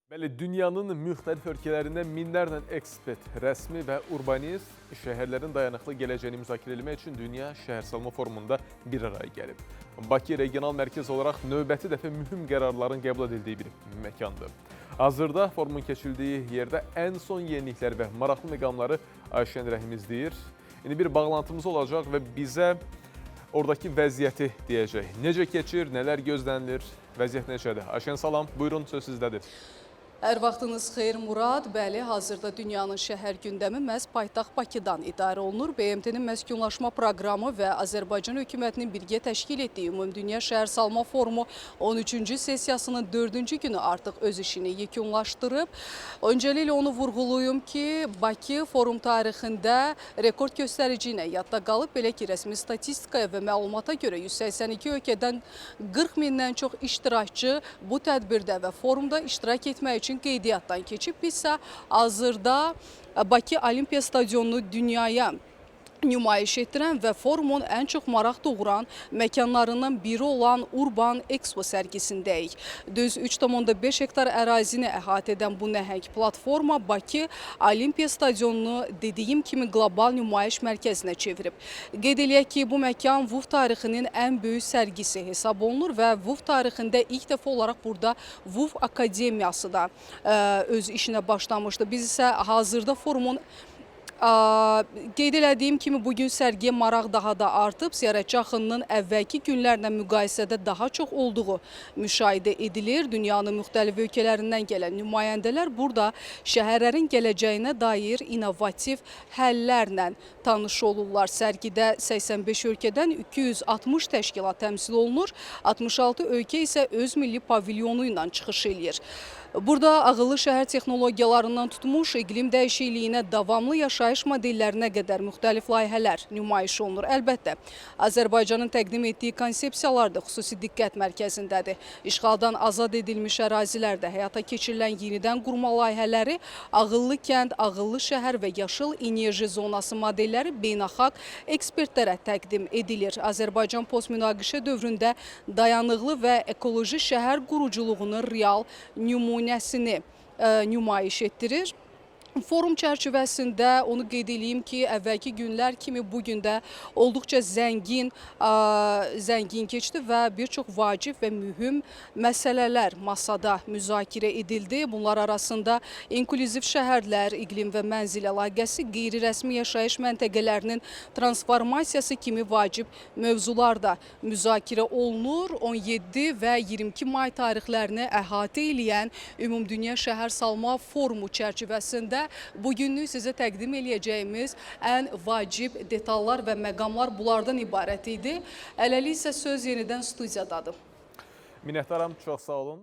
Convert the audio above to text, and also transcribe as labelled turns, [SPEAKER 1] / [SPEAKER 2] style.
[SPEAKER 1] Bəli, dünyanın müxtəlif ölkələrindən minlərlə ekspert, rəsmi və urbanist şəhərlərin dayanıqlı gələcəyini müzakirə etmək üçün Dünya Şəhərsalma Forumunda bir araya gəlib. Bakı regional mərkəz olaraq növbəti dəfə mühüm qərarların qəbul edildiyi bir məkandır. Hazırda forumun keçirildiyi yerdə ən son yeniliklər və maraqlı məqamları Ayşən Rəhim izləyir. İndi bir bağlantımız olacaq və bizə oradakı vəziyyəti deyəcək. Necə keçir, nələr gözlənilir, vəziyyət necədir? Ayşən, salam, buyurun, söz sizdədir.
[SPEAKER 2] Hər vaxtınız xeyir Murad. Bəli, hazırda dünyanın şəhər gündəmi məhz paytaxt Bakıdan idarə olunur. BMT-nin məskunlaşma proqramı və Azərbaycan hökumətinin birgə təşkil etdiyi Ümumdünya Şəhərsalma Forumu 13-cü sessiyasının 4-cü günü artıq öz işini yekunlaşdırıb. Öncəliklə onu vurğulayım ki, Bakı forum tarixində rekord göstərici ilə yadda qalıb. Belə ki, rəsmi statistikaya və məlumata görə 182 ölkədən 40 mindən çox iştirakçı bu tədbirdə və forumda iştirak etmək üçün qeydiyyatdan keçib. Biz isə hazırda Bakı Olimpiya Stadionunu dünyaya nümayiş etdirən və forumun ən çox maraq doğuran məkanlarından biri olan Urban Expo sərgisindəyik. Düz 3,5 hektar ərazini əhatə edən bu nəhəng platforma Bakı Olimpiya Stadionunu dediyim kimi qlobal nümayiş mərkəzinə çevirib. Qeyd eləyək ki, bu məkan VUF tarixinin ən böyük sərgisi hesab olunur və VUF tarixində ilk dəfə olaraq burada VUF Akademiyası da öz işinə başlamışdı. Biz isə hazırda forumun qeyd elədiyim kimi bugün sərgiyə maraq daha da artıb. Ziyarətçi axınının əvvəlki günlərlə müqayisədə daha çox olduğu müşahidə edilir. Dünyanın müxtəlif ölkələrindən gələn nümayəndələr burada şəhərlərin gələcəyinə dair innovativ həllərlə tanış olurlar. Sərgidə 85 ölkədən 260 təşkilat təmsil olunur. 66 ölkə isə öz milli pavilyonu ilə çıxış eləyir. Burada ağıllı şəhər texnologiyalarından tutmuş iqlim dəyişikliyinə davamlı yaşayış modellərinə qədər müxtəlif layihələr nümayiş olunur. Əlbəttə, Azərbaycanın təqdim etdiyi konsepsiyalar da xüsusi diqqət mərkəzindədir. İşğaldan azad edilmiş ərazilərdə həyata keçirilən yenidən qurma layihələri, ağıllı kənd, ağıllı şəhər və yaşıl enerji zonası modelləri beynəlxalq ekspertlərə təqdim edilir. Azərbaycan postmünaqişə dövründə dayanıqlı və ekoloji şəhər quruculuğunun real nümunəsini nümayiş etdirir. Forum çərçivəsində onu qeyd eləyim ki, əvvəlki günlər kimi bu gün də olduqca zəngin keçdi və bir çox vacib və mühüm məsələlər masada müzakirə edildi. Bunlar arasında inklüziv şəhərlər, iqlim və mənzil əlaqəsi, qeyri-rəsmi yaşayış məntəqələrinin transformasiyası kimi vacib mövzular da müzakirə olunur. 17 və 22 may tarixlərini əhatə eləyən Ümumdünya Şəhərsalma Forumu çərçivəsində bugünlük sizə təqdim eləyəcəyimiz ən vacib detallar və məqamlar bunlardan ibarət idi. Hələlik isə söz yenidən studiyadadır.
[SPEAKER 1] Minnətdaram, çox sağ olun.